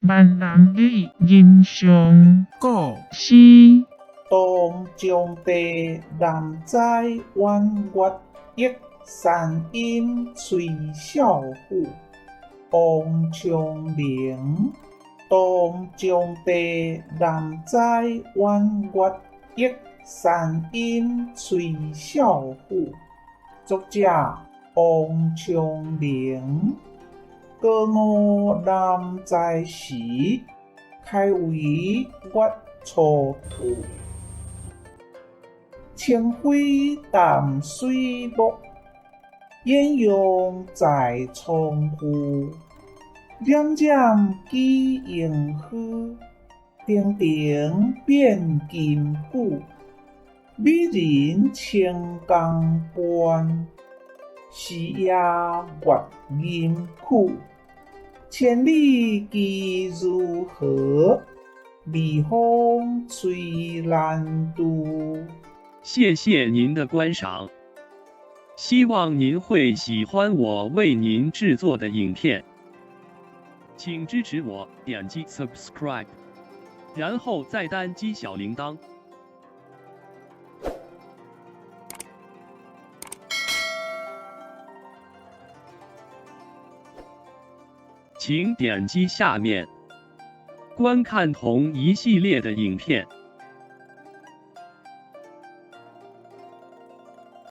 閩南語吟誦古詩。唐章帝南斋婉月憶山陰崔少府，王昌齡。唐章帝南斋婉月憶山陰崔少府，作者王昌齡。高梧南斋時，開為月初兔。清輝淡水木，偃陽在倉敷。冉冉舉盈虛，亭亭變金句。美人清江畔，時夜月吟曲。千里機如何？微風吹蘭杜。谢谢您的观赏，希望您会喜欢我为您制作的影片，请支持我点击 subscribe，然后再单击小铃铛。请点击下面观看同一系列的影片。